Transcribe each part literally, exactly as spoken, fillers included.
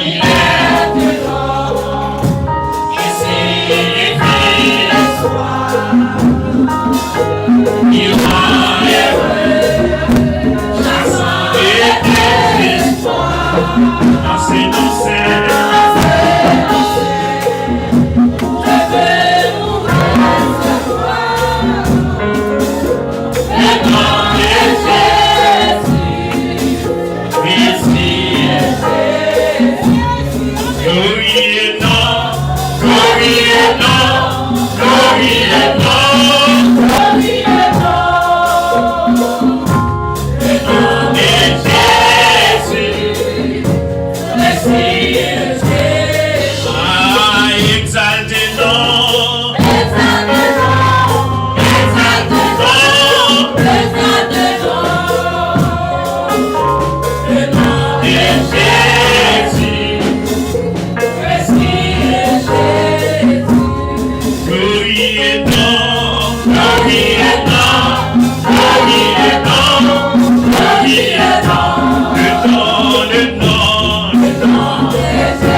Il est de l'or, qui signifie espoir. Il rend heureux chaque sans désespoir. Dansez, dansez. Ah, exalte non. Exalte non. Exalte non. Exalte non. Le nom de Jésus. Glorifiez donc, glorifiez donc, glorifiez donc, glorifiez donc le nom, le nom, le nom de Jésus.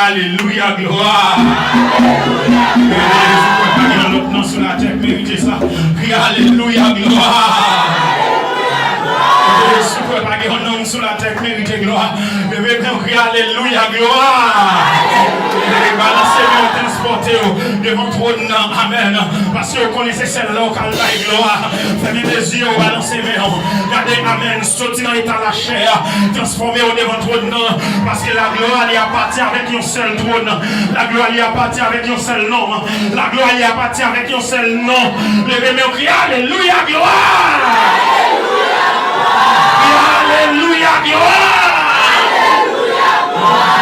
Alelouya, glwa. Alelouya, glwa. Jezi kwè pa gen yon lòt non sou latè k merite sa. Kriye alelouya, glwa. Jezi kwè pa gen yon non sou latè k merite glwa. Leve men w, kriye alelouya, glwa. E balanse men w, transpòte w devan twòn nan. Amèn. Paske w konnen se sèl la w ka al bay glwa. Fèmen de zye w, balanse men w. Gade, amèn. Soti nan eta lachè a, transfòme w devan twòn nan, paske laglwa li apati avèk yon sèl twòn, laglwa li apati avèk yon sèl non, laglwa li apati avèk yon sèl non. Leve men w, kriye alelouya, glwa! Kriye alelouya, glwa!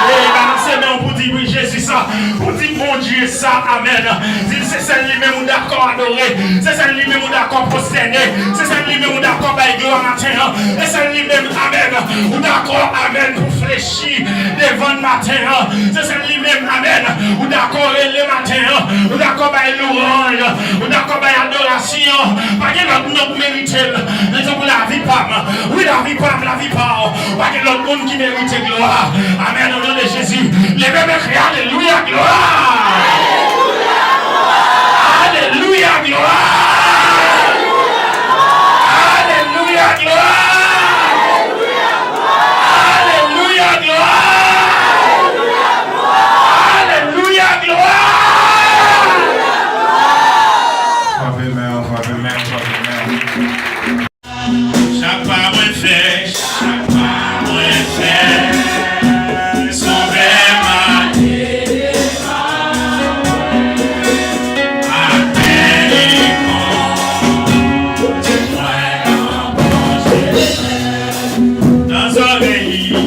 E balanse men w pou di wi, Jezi sa, pou di Bondye sa, amèn. Di l se sèl li menm ou dakò adore, se sèl li menm ou dakò pwostène, se sèl li menm ou dakò bay glwa maten an, se sèl li menm, amèn, ou dakò, amèn, pou flechi devan l maten an, se sèl li menm, amèn, ou dakò rele maten an, ou dakò bay louwanj, ou dakò bay adorasyon. Pa gen lòt non k merite l, men tankou lavi pa m, wi, lavi pa m, lavi pa w. Pa gen lòt moun ki merite glwa. Amèn, o non de Jezi. Leve men, kriye alelouya, glwa! Alelouya, glwa! Alelouya, glwa! Alelouya, glwa! Alelouya, glwa! Frape men w, frape men w, frape men w. Chak pa mwen fè, chak pa mwen fè, Sovè m ale, apre li konte mwen nan bon chemen, nan zòrèy li.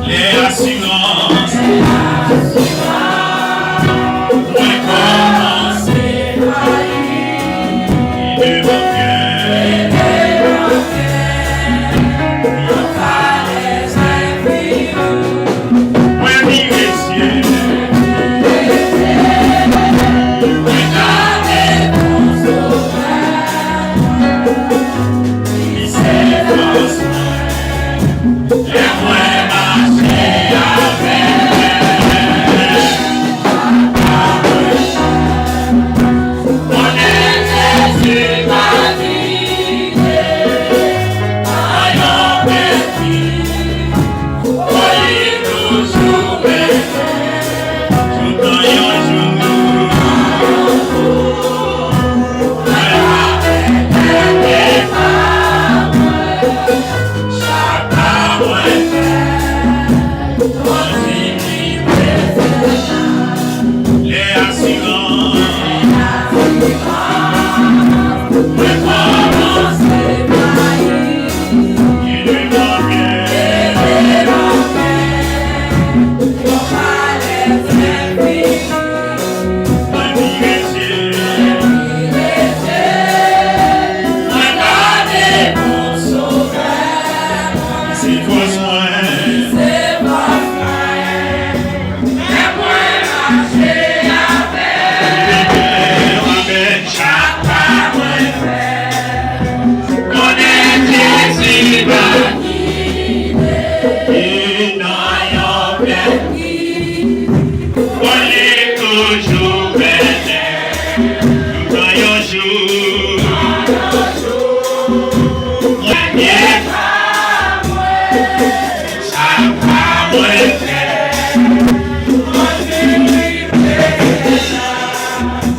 Lè asirans mwen kòmanse rayi, li devan kè, li devan kè, yon falèz enfini. Mwen vire zye m, mwen gade pou Sovè. Li se fòs mwen, lè mwen mache avè l. Konnen Jezi pa kite anyen pèdi. Chak pa mwen fè, konnen Jezi pa kite anyen pèdi. Li toujou mennen nou nan yon jou. Premye pa mwen. Sa pa mwen fè.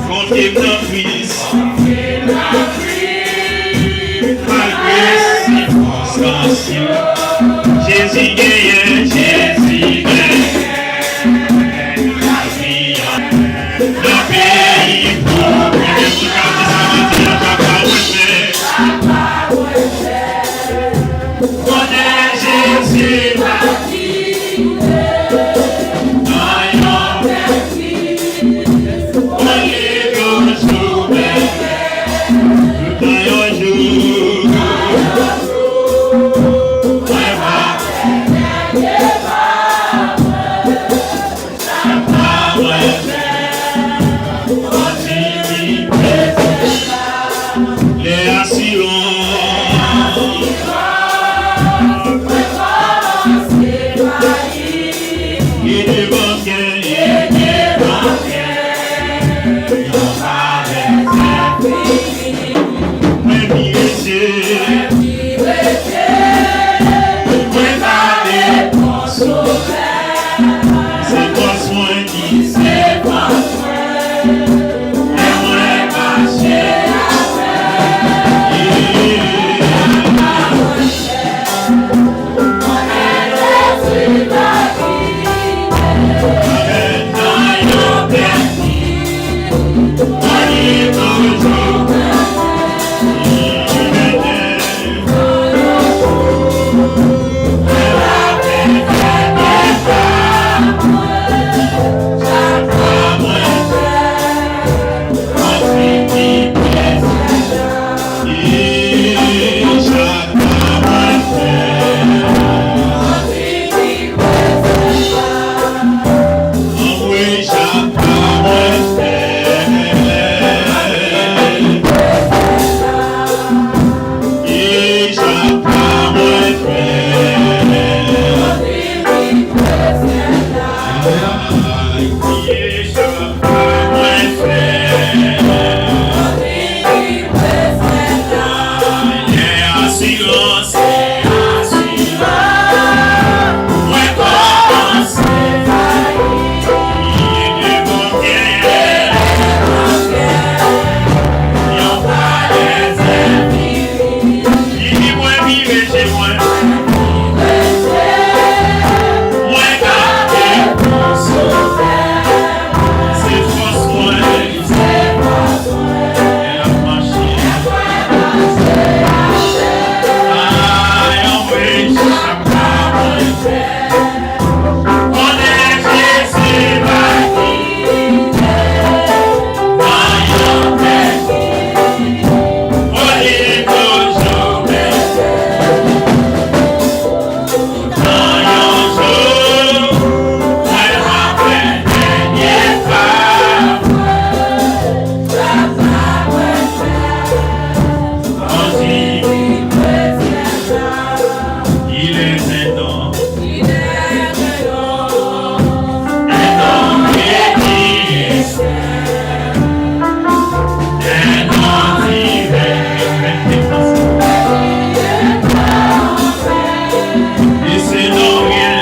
Konte m nan Kris. Malgre sikonstans yo, Jezi genyen, Jezi E devan kè, e devan kè, yon palè enfini. Mwen pi rete, mwen pi rete, mwen gade pran sovè. Se fòs mwen ki se fòs mwen. Lè mwen mache avè l. Mwen leve sou la ki nan yon pèmi. Mwen toujou Li di mwen vire je mwen. Mwen gade pran sovè. Se fòs mwen. Lè l ap mache. Ay, anmwey, chak pa mwen fè. Konnen Jezi va kite nan yon tèt ki foli toujou mete. Nan yon jou, mwen va fè dènye pa mwen. Anji, il est un nom. Un nom qui est un nom divin. Et c'est non rien.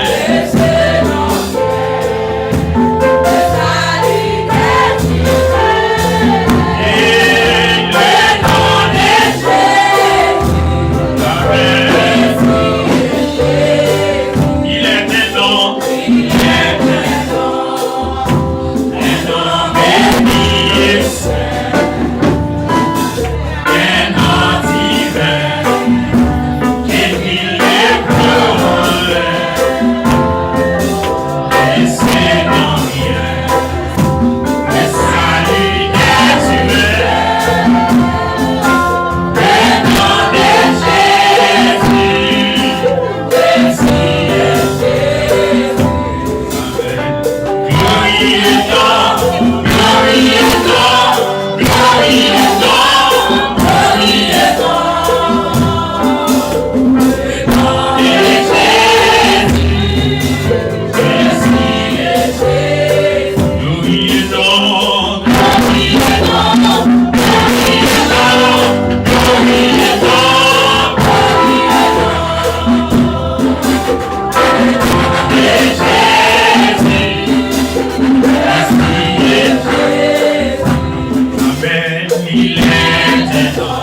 Amèn, il est un nom,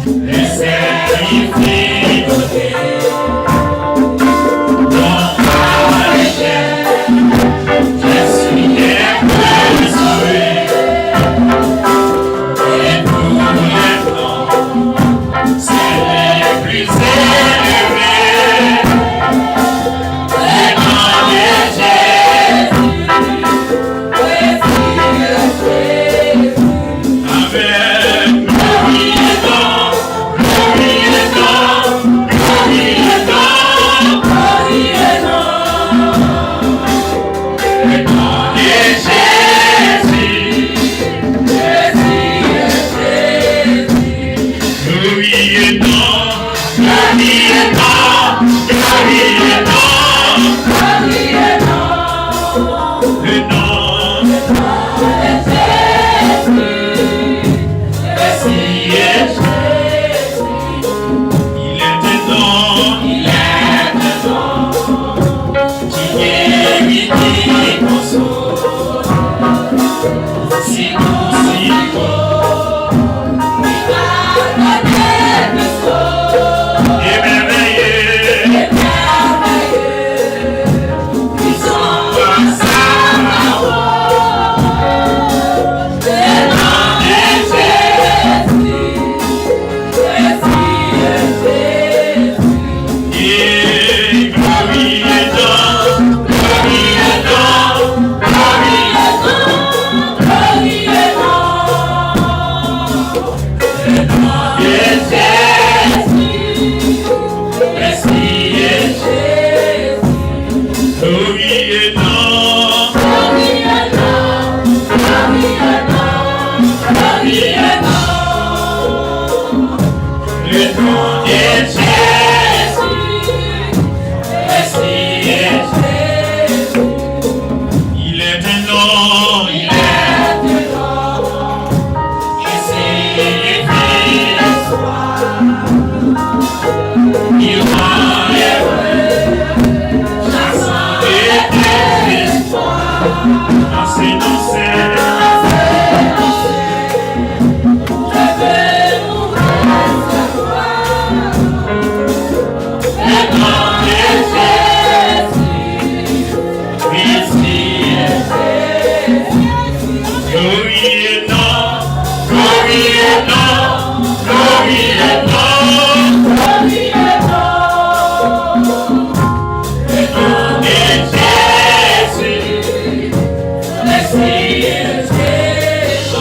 le Saint qui fit doter. Non à l'échelle, je suis un peu sauvé. Et pour les noms, c'est le plus élevé. Le nom de Jésus. Glorifiye non. Le nom de Jésus. Il est un nom, il est un nom qui signifie espoir, qui rend heureux, chassant le désespoir. Dans ce nom saint,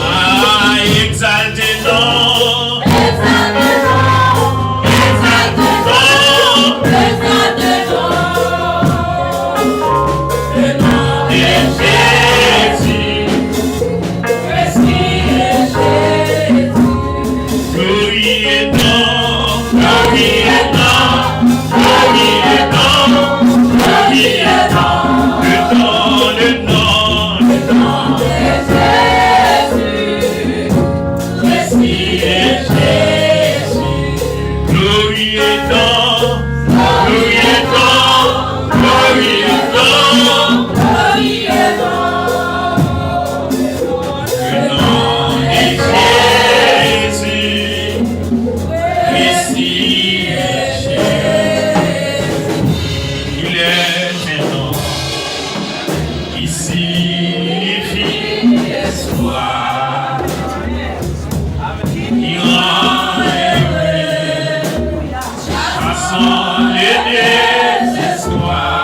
Ah, exalte non. Exalte non. Exalte non. Exalte non. Le nom de Jésus. Messie Jésus. Glorifiye non. Glorifiye non. Glorifiye non. Glorifiye non. Le nom, le nom, le nom de Jésus. Messie Jésus. Glorifiye non. Glorifiye non. Glorifiye non. Glorifiye non. Le nom de Jésus. Messie Jésus. Il est un nom qui signifie espoir, qui rend heureux, chassant le désespoir.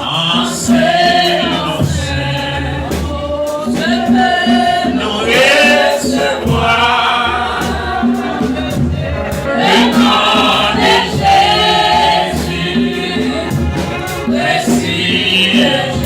En ce nom saint, je peux nous recevoir. Le nom de Jésus, Messie Jésus.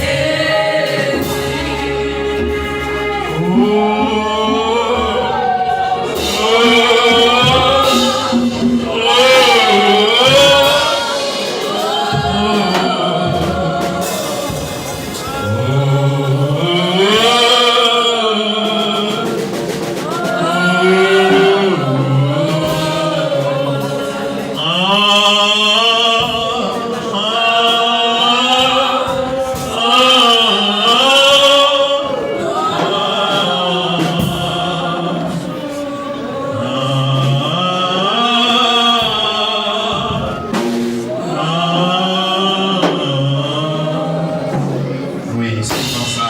Wi, se nan sa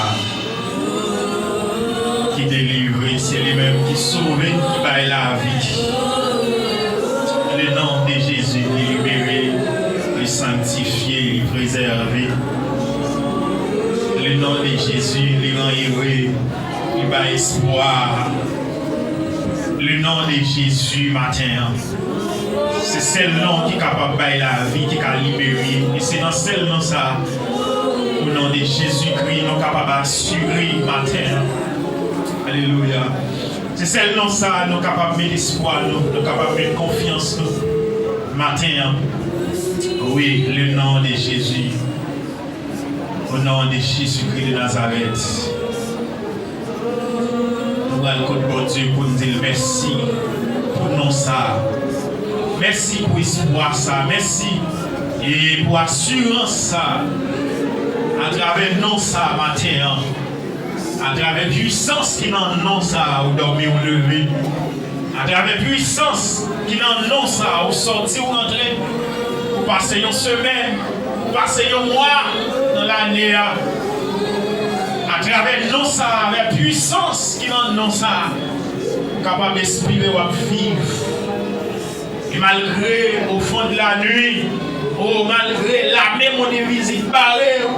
ki delivre, se li menm ki sove, ki bay lavi. Le nom de Jésus, li libere, li sanktifye, li prezève. Le nom de Jésus, li rann ere, li bay espwa. Le nom de Jésus, maten an. Se sèl non ki kapab bay lavi, ki ka libere. E se nan sèl non sa a, o non de Jezikri, nou kapab asire maten an. Alelouya. Se sèl non sa a nou kapab met espwa nou, nou kapab met konfyans nou maten an. Wi, le nom de Jésus. Au nom de Jésus-Christ de Nazareth. Nou pral kot Bondye pou n di l mèsi pou non sa a. Mèsi pou espwa sa a. Mèsi, e, pou asirans sa a. Atravè non sa a maten an. Atravè pwisans ki nan non sa a, ou dòmi, ou leve. Atravè pwisans ki nan non sa a, ou sòti, ou rantre, ou pase yon semèn, ou pase yon mwa nan lane a. Atravè non sa a, avè pwisans ki nan non sa a, ou kapab espire w ap viv. E malgre au fond de la nuit, o malgre lame moun envizib bare w,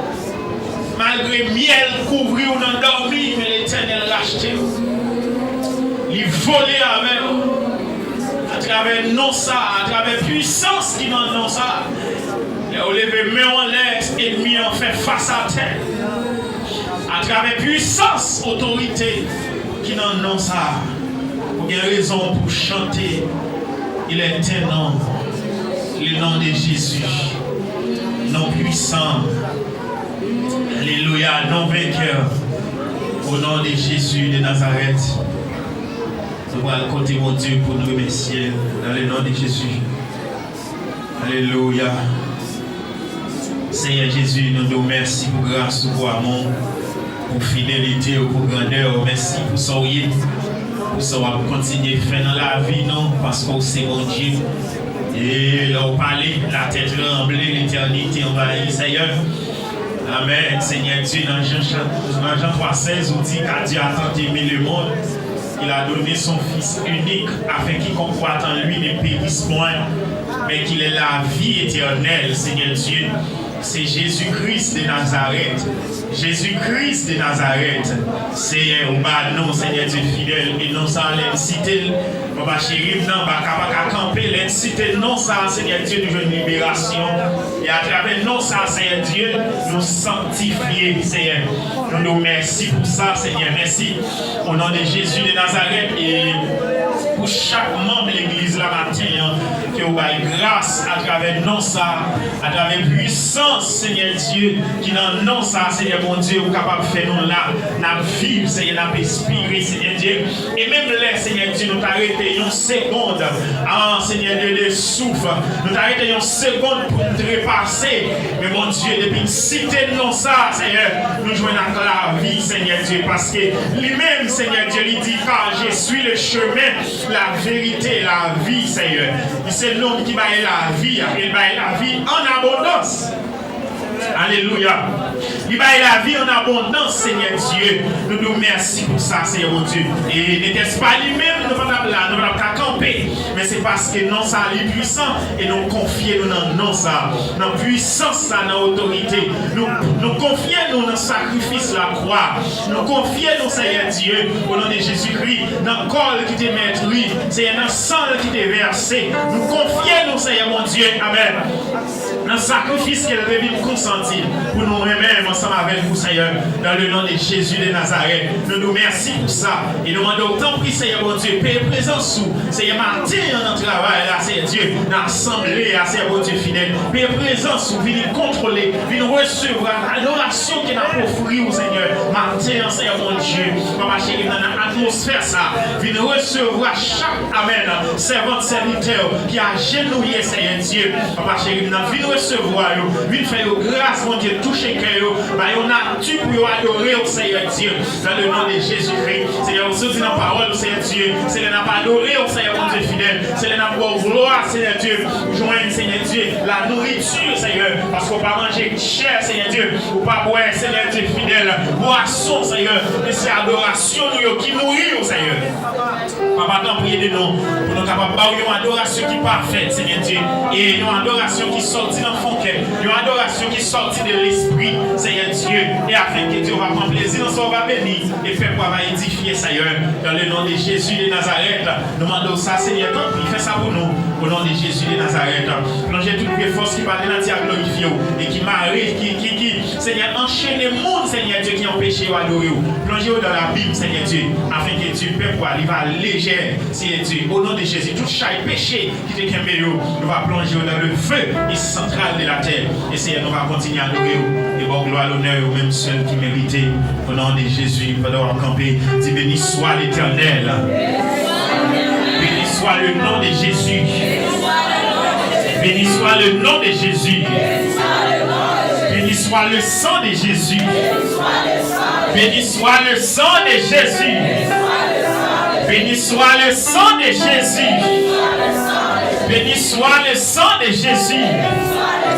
malgre myèl kouvri w nan dòmi, men Letènèl rachte w. Li kole avè w. Atravè non sa, atravè pwisans ki nan non sa, lè w leve men w anlè, ènmi an fè fas atè. Atravè pwisans, otorite ki nan non sa, ou gen rezon pou chante. Il est un nom, le nom de Jésus, nom puissant. Alléluia, nom vainqueur. Au nom de Jésus de Nazareth. Nou pral kote Bondye pou n remèsye l dans le nom de Jésus. Alelouya. Senyè Jezi, nou di w mèsi pou gras ou, pou amou w, pou fidelite w, pou grandè w. Mèsi pou sa w ye, pou sa w ap kontinye fè nan lavi nou, paske w se Bondye. E lè w pale, latè tranble, letènite anvayi, Senyè. Amèn. Senyè Dye, nan Jan, nan Jan twa sèz, ou di, car Dieu a tant aimé le monde qu'il a donné son Fils unique, afin quiconque croit en lui ne périsse point, mais qu'il ait la vie éternelle. Senyè Dye, se Jezi Kris de Nazarèt. Jezi Kris de Nazarèt. Senyè, ou ba nou, Senyè Dye fidèl, e non sa, lè n site l, Papa cheri m nan, baka pa ka kanpe, lè n site non sa a, Senyè Dye, nou jwenn liberasyon. E atravè non sa a, Senyè Dye, nou sanktifye, Senyè. Nou di w mèsi pou sa, Senyè. Mèsi. O non de Jezi de Nazarèt, e pou chak manm legliz la maten an, ke w bay gras atravè non sa a, atravè pwisans, Senyè Dye, ki nan non sa a, Senyè Bondye, ou kapab fè nou la, n ap viv, Senyè, n ap espire, Senyè Dye. E menm lè, Senyè Dye, nou ta rete yon segond, ah, Senyè Dye, de souf, nou ta rete yon segond pou n trepase. Men Bondye, depi n site non sa a, Senyè, nou jwenn ak lavi, Senyè Dye, paske li menm, Senyè Dye, li di, car je suis le chemin, la vérité, la vie, Senyè. Li se nonm ki bay lavi a, e l bay lavi an abondans. Alelouya. Li bay lavi an abondans, Senyè Dye. Nou di w mèsi pou sa, Senyè Bondye. E netès pa li menm, nou pa t ap la, nou pa t ap ka kanpe. Men se paske non sa a li pwisan e nou konfye nou nan non sa a, nan pwisans sa a, nan otorite. Nou, nou konfye nou nan sakrifis lakwa. Nou konfye nou, Senyè Dye, o non de Jezikri, nan kò l ki te mètri, Senyè, nan san l ki te vèse. Nou konfye nou, Senyè Bondye. Amèn. Nan sakrifis ke l te vin konsanti pou nou renmen ansanm avèk ou, Senyè, dans le nom de Jésus de Nazareth. Nou di w mèsi pou sa. E nou mande w, tanpri, Senyè Bondye, peye prezans ou, Senyè, maten an nan travay la, Senyè Dye, nan asanble a, Senyè Bondye fidèl. Peye prezans ou, vini kontwole, vin resevwa adorasyon ke n ap ofri w, Senyè, maten an, Senyè Bondye. Papa cheri, nan, nan atmosfè sa, vin resevwa chak, amèn, sèvant, sèvitè ki ajenouye, Senyè Dye. Papa cheri, nan vin resevwa yo, vin fè yo gras, Bondye, touche kè yo, ba yo nati pou yo adore w, Senyè Dye. Dans le nom de Jésus-Christ, Senyè, ou sot di nan pawòl ou, Senyè Dye, se lè n ap adore w, Senyè Bondye fidèl, se lè n ap ba w glwa, Senyè Dye, ou jwenn, Senyè Dye, la nourriture, Senyè, paske w pa manje chè, Senyè Dye, ou pa bwè, Senyè Dye fidèl, bwason, Senyè, men se adorasyon nou yo ki nouri w, Senyè. Papa, tanpri ede nou pou nou kapab ba w yon adorasyon ki pafèt, Senyè Dye, e yon adorasyon ki sòti nan fon kè, yon adorasyon ki sòti de lespri, Senyè Dye, e afin ke Dye w va pran plezi nan sa w va beni, e pèp ou a va edifye, Senyè, dans le nom de Jésus de Nazareth. Nou mande w sa, Senyè, tanpri, fè sa pou nou, o non de Jezi de Nazarèt. Plonje tout vye fòs ki pa de nati a glorifye w, e ki mare, ki, ki, ki, Senyè, anchene moun, Senyè Dye, ki anpeche yo adore w. Plonje yo dans l'abîme, Senyè Dye, afin ke Dye, pèp ou a, li va lejè, Senyè Dye, o non de Jezi, tout chay peche ki te kenbe yo, nou va plonje yo dans le feu central de la terre. E Senyè, nou va kontinye adore w e ba w glwa, lonè, ou menm sèl ki merite. O non de Jezi, pandan w ap kanpe, di, béni soit l'Éternel. Béni soit le nom de Jésus. Béni soit le nom de Jésus. Béni soit le sang de Jésus. Béni soit le sang de Jésus. Béni soit le sang de Jésus. Béni soit le sang de Jésus.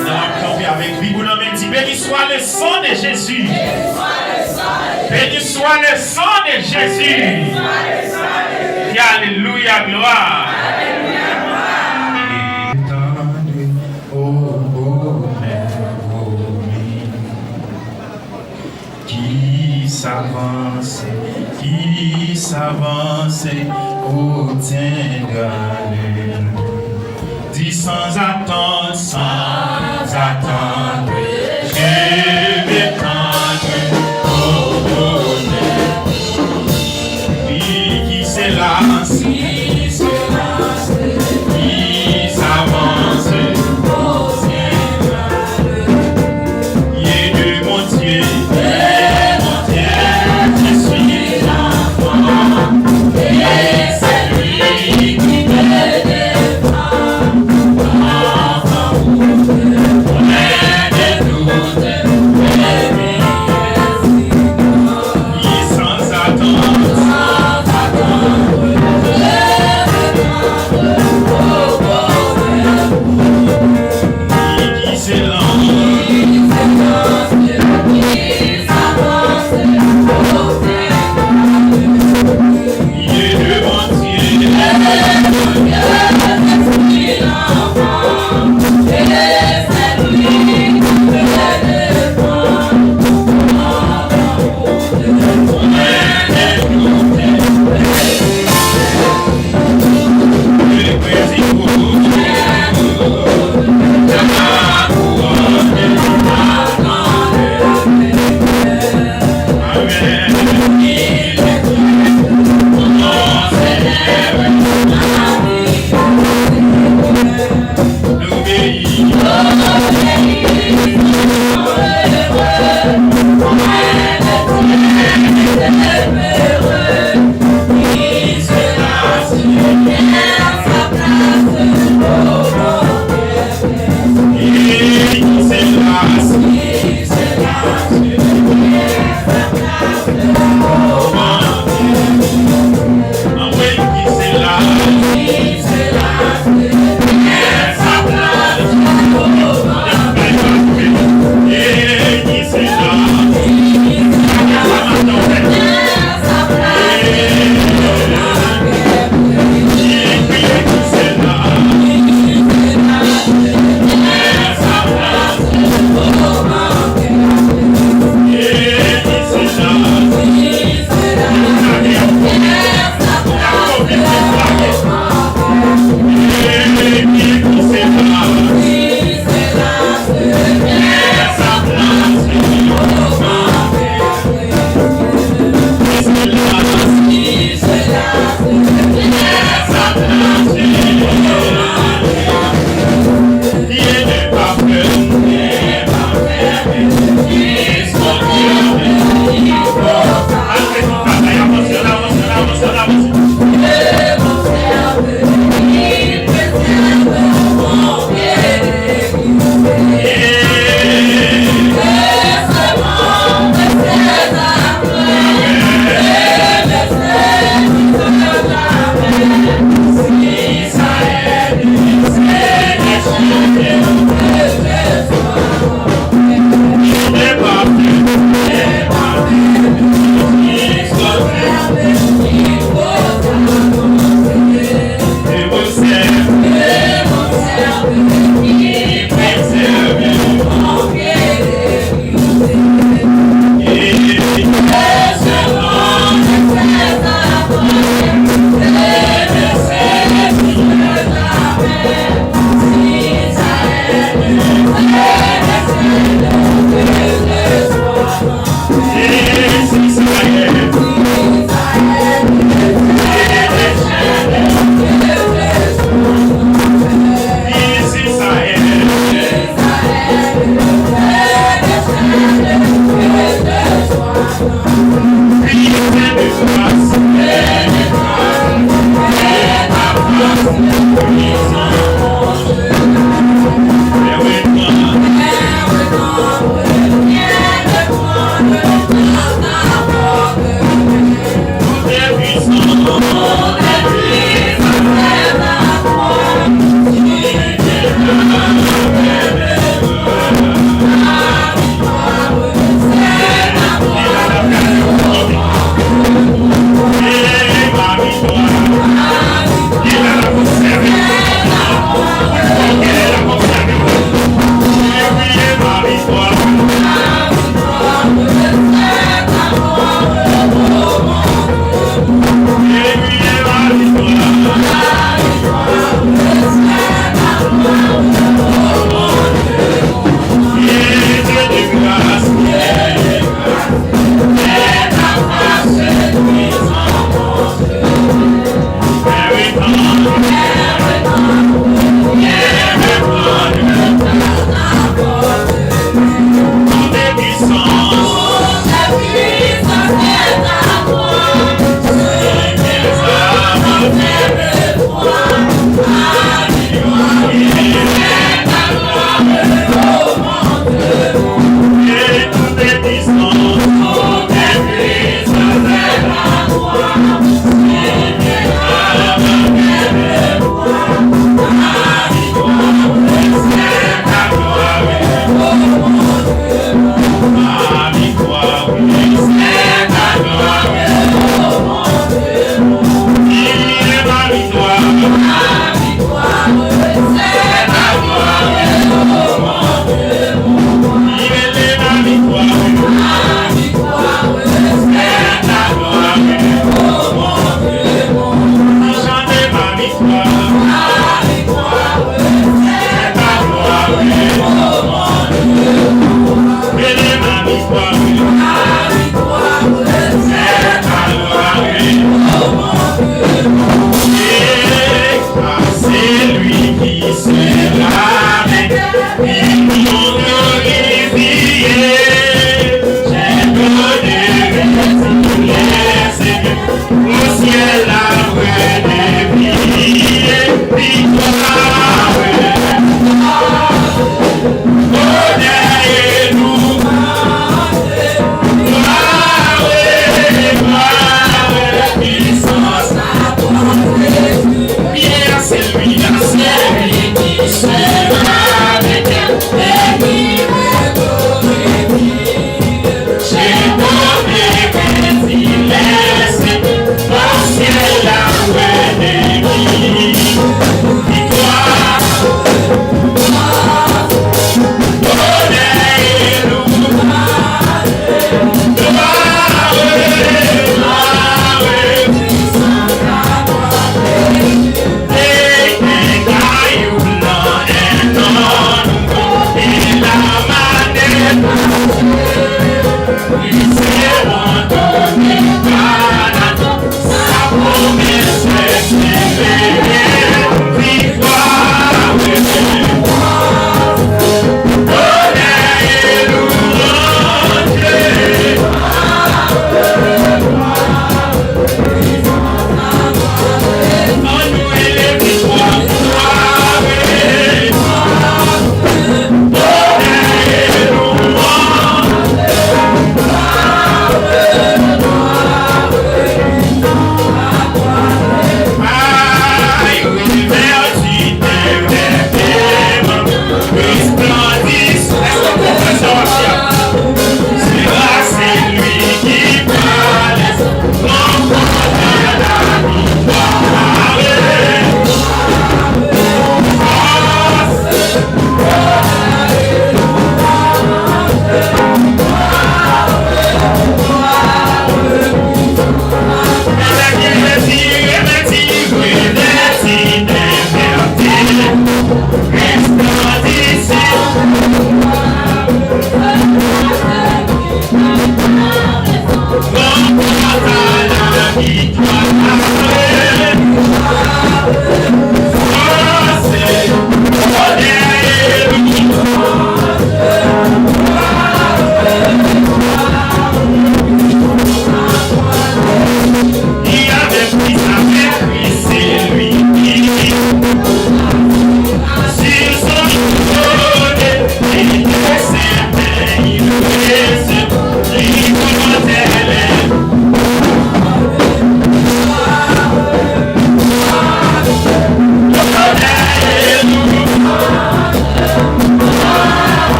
Nan w ap kanpe avèk Bib ou nan men, di, béni soit le sang de Jésus. Béni soit le sang de Jésus. Alelouya, glwa. Tande, o bonè pwomi, ki sa vanse, ki Avanse, obtiendra le. Dis sans attendre, sans attendre, je m'étends au bonheur. Lui qui s'élance, qui s'élance, qui s'avance, obtiendra le. Dieu de mon Dieu, de mon Dieu, je suis l'enfant, et c'est lui qui me défend. Enfant ou de, de doute, de sans attendre, sans attendre, je m'étends au bonheur. Qui s'élance, qui s'élance, qui s'avance, obtiendra le. Il est devant Dieu, il est devant Dieu, je suis l'enfant, et c'est lui qui me défend.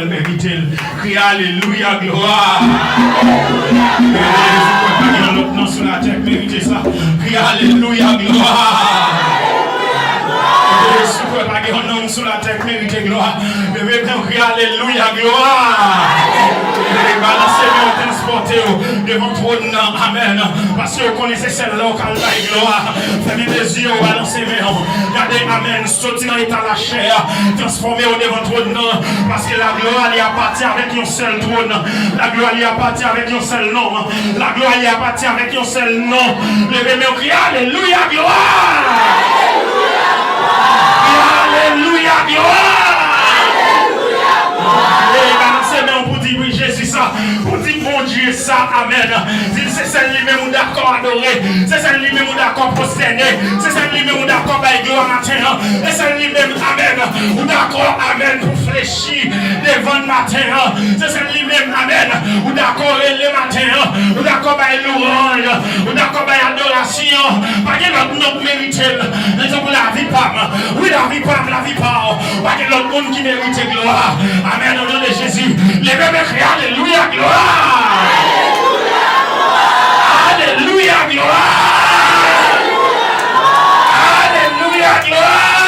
Merite l. Kriye alelouya, glwa. Leve men si w kwè pa gen yon lòt non sou latè k merite sa. Kriye alelouya, glwa. Leve men si w kwè pa gen yon non sou latè k merite glwa. Leve men w, kriye alelouya, glwa. Leve, balanse men w, transpòte w devan twòn nan. Amèn. Paske w konnen se sèl la w ka al bay glwa. Fèmen de zye w, balanse men w. Gade, amèn. Soti nan eta lachè a, transfòme w devan twòn nan, paske laglwa li apati avèk yon sèl twòn, laglwa li apati avèk yon sèl non, laglwa li apati avèk yon sèl non. Leve men w, kriye alelouya, glwa! Kriye alelouya, glwa! E balanse men w pou di wi, Jezi sa, pou di Bondye sa, amèn. Di l se sèl li menm ou dakò adore, se sèl li menm ou dakò pwostène, se sèl li menm ou dakò bay glwa maten an, se sèl li menm, amèn, ou dakò, amèn, pou flechi devan l maten an, se sèl li menm, amèn, ou dakò rele maten an, ou dakò bay louwanj, ou dakò bay adorasyon. Pa gen lòt non k merite l. Mete pou lavi pa m. Wi, lavi pa m, lavi pa w. Pa gen lòt moun ki merite glwa. Amèn, o non de Jezi. Leve men, kriye alelouya, glwa. Alelouya, glwa. Alelouya, glwa.